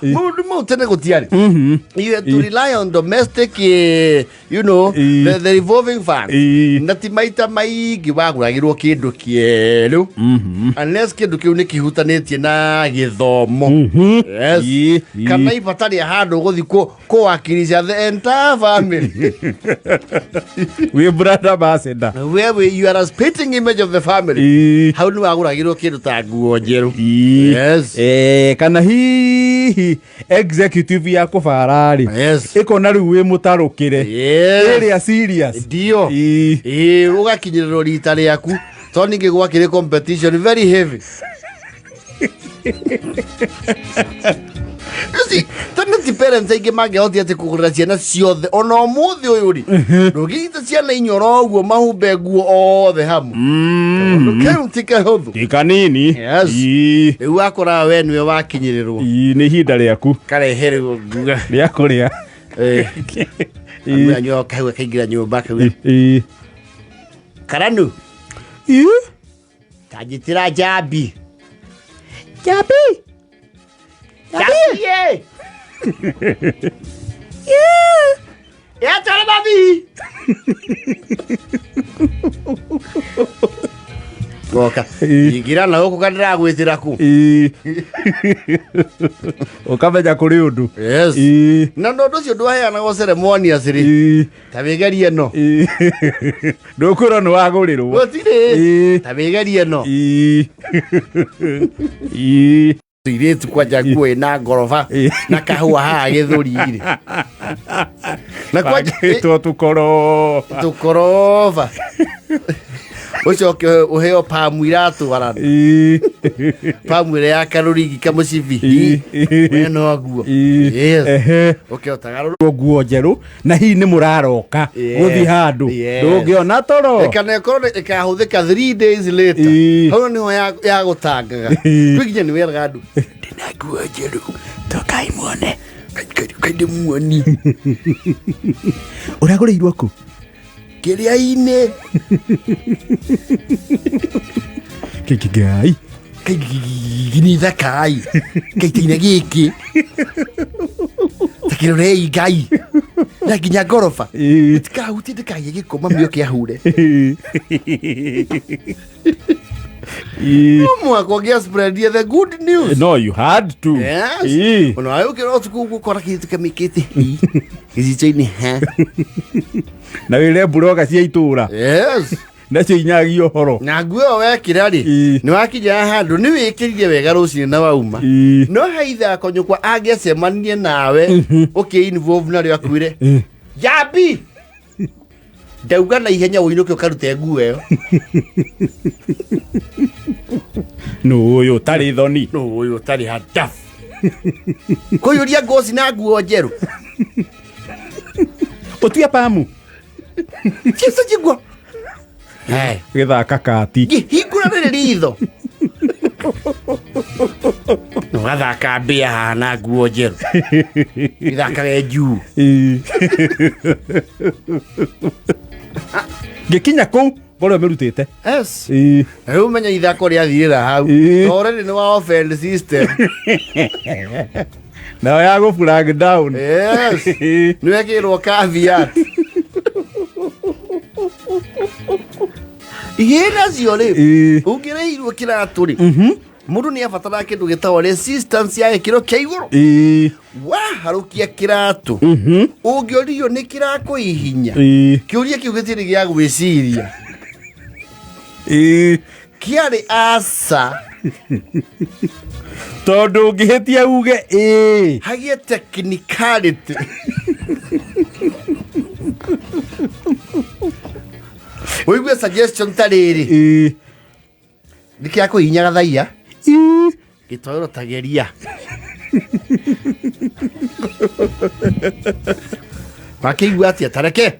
Maũndũ mau tene gũtiarĩ. You had to rely on domestic the revolving fund. Na ti maita maingĩ wagũragĩrwo kĩndũ kĩerũ unless kĩndũ kĩu nĩ kĩhutanĩtie na gĩthomo. Yes. Kana ibata rĩa handũ gũthiĩ kũwakilisha the entire family. Wĩ brand ambassador. Where you are a spitting image of the family. Hau nĩ wagũragĩrwo kĩndũ ta nguo njerũ. Yes. Kana hihi executive ya kũbara rĩ, ĩkona rĩu wĩ mũtarũkĩre, ĩrĩa serious. Ndio. Ĩĩ, ũgakinyĩrĩrwo rita rĩaku tondũ ningĩ gwakĩrĩ competition very heavy. You see, tondũ ti parents aingĩ mangĩhotia atĩ kũgũrĩra ciana ciothe ona ũmũthĩ ũyũ rĩ, ndũngĩnyita ciana inyoro ũguo mahumbe nguo othe hamwe. Kaũndũ kau ti kahũthũ. Ti kanini. Yes. Rĩu wakoraga we nĩwe wakinyĩrĩrwo. Ĩĩ, nĩ ihinda rĩaku. Kareherwo nguga. Rĩa kũrĩa. Amwe kau kaingĩra nyũmba kau. Karanu. Tanjĩtĩra njambi. Njambi. Njambi. Ye. Yatwara mabi. Goka. Ingĩra na gũkũ kana ndĩragwĩtĩra kũ. Ũkamenya kũrĩ ũndũ. Yes. Na ũndũ ũcio ndwaheanagwo ceremonious rĩ. Ta wĩgerie no. Ndũkwĩrwo nĩ wagũrĩrwo. Gũtirĩ. Ta wĩgerie no. Tũirĩtu kwanja nguo ĩna ngoroba na kahũa haha gĩthũri-rĩ. Na kwanja Bangĩtwo tũkoroba. Tũkoroba. Ũcoke ũheo pamu iratwarana. Pamu ĩrĩa ya karũrigi kamũcibi. We noguo. Yes. Ũkĩhotaga Nguo njerũ na hihi nĩ mũraroka gũthiĩ handũ, ndũngĩona toro. Ĩkana ĩkorwo ĩkahũthĩka 3 days later. Hau nĩho ya gũtangaga. Kwĩ nginya nĩ weraga andũ ndĩna nguo njerũ, tokai muone. Kaindĩ muoni. Ũragũrĩirwo kũ? Kĩrĩa-inĩ. Kĩkĩ Ngai. Nĩ thakai kaitaine gĩkĩ takĩrorei Ngai na nginya ngoroba tikahutie ndĩkagĩe gĩko mami oke ahure. No mũhaka ũngĩa spread the good news. No, you had to. Yes. Ona wawe ũkĩra ũtukũ ũguo ũkora kĩndũ kamĩkĩte gĩcicio-inĩ ha. Na wĩre mburoga cia itũra. Nacio inyagia ũhoro. Na nguo ĩyo wekĩra rĩ, nĩ wakinya handũ nĩ wĩkĩrire wega rũcinĩ na wauma, no he ithako nyũkwa angĩacemanirie nawe ũkĩ involve narĩo akwĩre jambi ndauga na ihenya ũinũke ũkarute nguo ĩyo. Nũ ũyũ ũtarĩ thoni? Nũ ũyũ ũtarĩ hadabu kũiyũria ngoci na nguo njerũ? Ũtue pamu. Ciĩco njiguo. Gĩthaka kati. Ngĩhingũra rĩrĩ ritho ũgathaka mbĩa haha na nguo njerũ ithakage njuu. Ngĩkinya kũu ngorwo mĩrutĩte. Yes. Rĩu menya ithako rĩathirĩra hau. Already nĩ wa offend system. Nayo ya gũ flag down. Yes. Nĩ wekĩrwo caveat. Ihĩna cio rĩ, ũngĩrĩirwo kĩratũ rĩ, mũndũ nĩ abataraga kĩndũ gĩtagwo resistance ya gĩkĩro kĩa igũrũ. Waharũkia kĩratũ, ũngĩũrio nĩ kĩrakũhihinya, kĩũria kĩu gĩtirĩ gĩa gwĩciria, kĩarĩ aca. Tondũ ũngĩhĩtia uge ĩĩ, hagĩe technicality ũigue suggestion ta rĩrĩ, nĩ kĩa kũhihinya gathaiya gĩtoero tageria wakĩigua atĩa tareke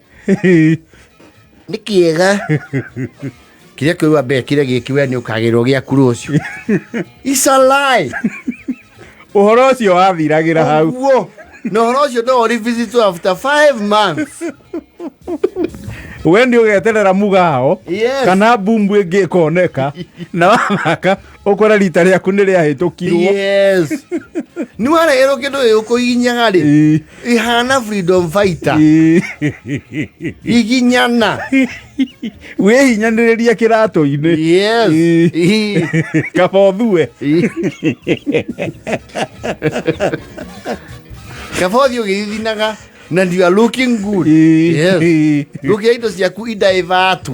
nĩ kĩega kĩrĩa kĩu mbere kĩrĩa gĩkĩ we nĩ ũkagĩrwo gĩaku rũciũ. It's a lie. Ũhoro ũcio wathiragĩra hau. Ũguo na ũhoro ũcio no revisit after 5 months. We nĩ ũgeterera mũgao kana mbumbu ĩngĩ ĩkoneka na wathaka ũkore rita rĩaku nĩ rĩahĩtũkirwo. Yes, Nĩ wareherwo kĩndũ gĩgũkũhihinyaga rĩ, ihana freedom fighter. Hihinyana. Wĩhinyanĩrĩria kĩratũ-inĩ. Yes. Kaba ũthue. Kaba ũthiĩ ũgĩthithinaga na you are looking good. Yes. Ndũkĩra indo ciaku idaivatu.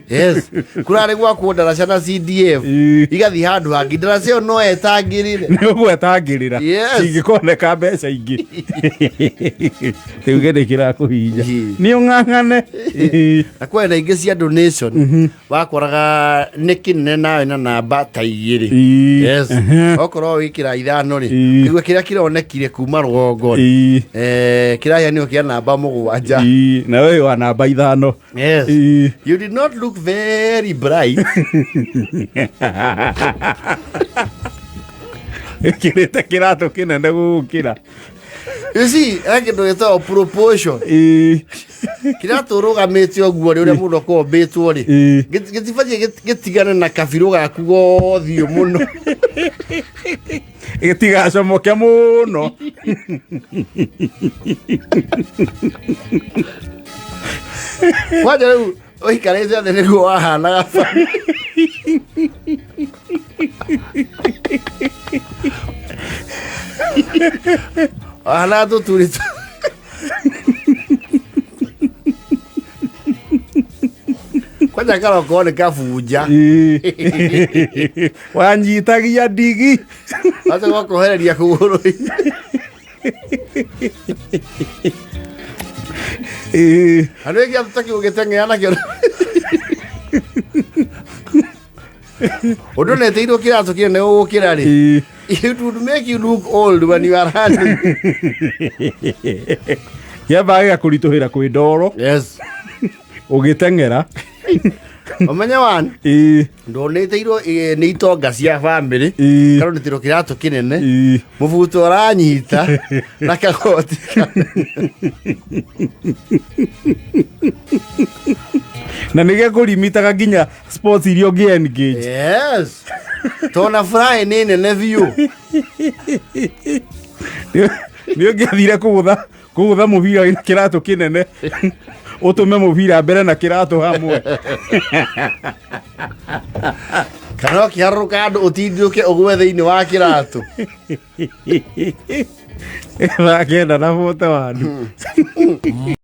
Yes. Kũrarĩ gwakwo ndaraca na CDF. Igathiĩ handũ hangĩ. Ndaraca ĩyo no etangĩrĩre. Nĩ ũgwetangĩrĩra. Yes. Cingĩkoneka mbeca ingĩ. Tuge nĩ kĩrakũhihinya. Ĩĩ. Nĩ ũng'ang'ane. Na kwena ingĩ cia donation wakoraga nĩ kĩnene nawe na namba ta igĩrĩ. Yes. Okorwo wĩkĩra ithano rĩ, kĩgua kĩrĩa kĩronekire kuma rũgongo rĩ, kĩraheanirwo kĩa namba 7. Na wewe wa namba 5. Yes. You did not look very bright. Ĩkĩrĩte kĩratũ kĩnene gũgũkĩra. You see, he kĩndũ gĩtagwo proportion. Kĩratũ ũrũgamĩte ũguo rĩ, ũrĩa mũndũ akoragwo ombĩtwo rĩ, gĩtibatiĩ gĩtigane na kabirũ gaku gothiũ mũno. Gĩtigacomoke mũno. Kwanja rĩu ũikarĩte thĩ nĩguo wahanaga ba. Wahanaga tũturi kwanja karoko nĩ kabunja. Wanyitagia ndigi. Wacha gwakohereria kũgũrũ. Andũ aingĩ atutaki ũgĩteng'era nakĩo. Ũndũ neteirwo kĩratũ kĩnene gũgũkĩra rĩ. It would make you look old when you are running. Kĩambaga gĩgakũritũhĩra kwĩ ndoro. Yes. Ũgĩteng'era. Ũmenye one. Ndonĩteirwo nĩ itonga cia bamĩrĩ. Karonĩtĩrwo kĩratũ kĩnene. Mũbuto ũranyita na kagoti. Na nĩ gĩkũrimitaga nginya sports iria ũngĩ engage. Yes. Tona fry nĩ nene biũ. Nĩ ũngĩathire kũgũtha mũbira wĩna kĩratũ kĩnene ũtũme mũbira mbere na kĩratũ hamwe. Kana ũkĩharũrũka andũ ũtindĩũke ũgwe thĩinĩ wa kĩratũ. Thaa 9 na 41.